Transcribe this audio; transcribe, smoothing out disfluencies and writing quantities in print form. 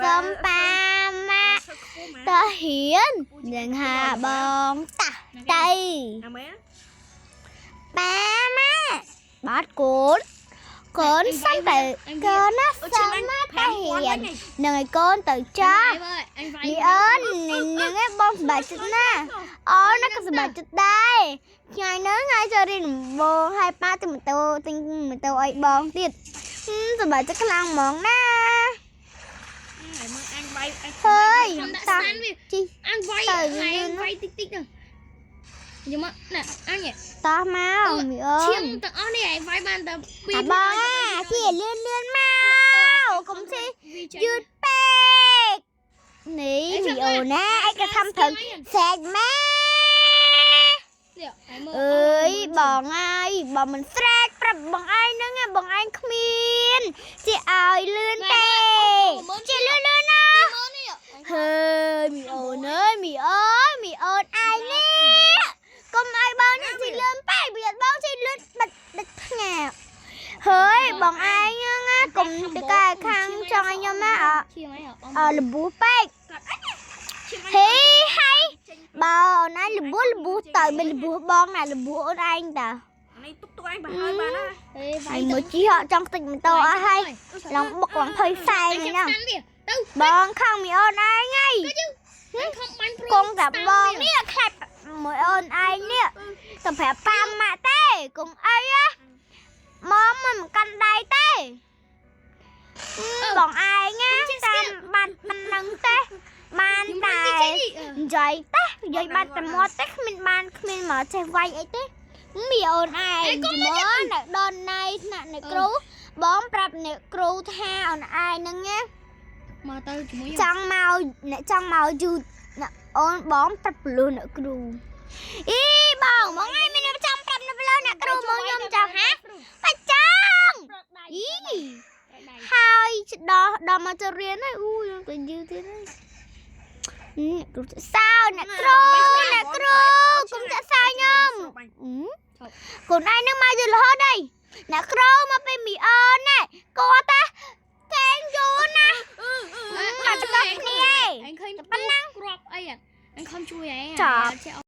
សុំប៉ាម៉ាក់ទៅហ៊ាននឹងហាបងតាទៅ ណាមែន ប៉ាម៉ាក់បាទកូនកូនសុំទៅកូនណាសុំមកទៅហ៊ាននឹងឲ្យកូនទៅចាស់ អញវាយ មីអូននឹងឯងបងសប្បាយចិត្តណាស់អូនណាក៏សប្បាយចិត្តដែរថ្ងៃហ្នឹងថ្ងៃចូលរៀនដំបូងហើយប៉ាទិញម៉ូតូទិញម៉ូតូឲ្យបងទៀតហឹមសប្បាយចិត្តខ្លាំងហ្មងណា ហើយមើលអញវាយអញ ហើយ ខ្ញុំដាក់ តា ស្តានវា ជី អញវាយ ទៅ អ យឺន ញវាយតិចតិចហ្នឹងយកមកណាអញ តោះមកមីអូ ឈាម ន ទាំងអស់នេះឯងវាយបានតែពី អាបងអាជិះលឿនលឿនមកកុំជិះយឺតពេកនេះមីអូនណាឯងក៏ធ្វើត្រូវស្រែកម៉ែ នេះឯងមើល អើយបងអើយបងមិនស្រែកប្រាប់បងឯងហ្នឹងណាបងឯងគ្មានជាឲ្យលឿនទេជាលឿនលឿនណា មើលនេះ ហើយមីអូនអើយមីអូនមីអូនឯងនេះកុំឲ្យបងនេះជិះលឿនពេកប្រយ័ត្នបងជិះលឿនបិទដិតផ្ងាក់ហើយបងឯងហ្នឹងណាកុំទៅកែខាងចង់ឲ្យខ្ញុំណាអ ឈាមអីហ៎ អលប៊ូពេកហេហៃបើអូនឯងលប៊ូលប៊ូទៅមិនលប៊ូបងណាលប៊ូអូនឯងតា នេះទុកទុកអញបើហើយបានណា ហេ ហើយមួយជីហក់ចង់តិចម៉ូតូអស់ហើយឡងបុកឡងភ័យផ្សែងហ្នឹង វាទៅ បងខំមីអូនឯងហី អញខំបាញ់ព្រួ គង់តែបងនេះខ្លាច់មួយអូនឯងនេះទៅប្រាប់ប៉ាម៉ាក់ទេកុំអីណាមកមិនកាន់ដៃទេបងឯងណាតាមបានប៉ុណ្ណឹងទេបានតែនិយាយទេនិយាយបានតែមាត់ទេគ្មានបានគ្មានមកចេះវាយអីទេមីអូនឯងជាមួយនៅដល់ណៃថ្នាក់អ្នកគ្រូបងប្រាប់អ្នកគ្រូថាអូនឯងហ្នឹងណា មកទៅជាមួយ ចង់មកអ្នកចង់មកយូរអ្នកអូនបងប្រាប់ពលុះអ្នកគ្រូអីបងមកថ្ងៃមានអ្នកចង់ប្រាប់អ្នកពលុះអ្នកគ្រូមកខ្ញុំចង់ហាបាច់ចង់អីហើយដោះដល់មកទៅរៀនហើយអូយទៅយឺទៀតហើយអ្នកគ្រូសើអ្នកគ្រូអ្នកគ្រូគុំចាក់សើខ្ញុំកូនឯងនឹងមកយឺរហូតហើយអ្នកគ្រូមកពេលមីអូនណែគាត់តាកេងយូរណាស់មកបន្តគ្នាឯង អញឃើញប៉ុណ្ណឹងគ្រាប់អីអញខំជួយឯងចេះ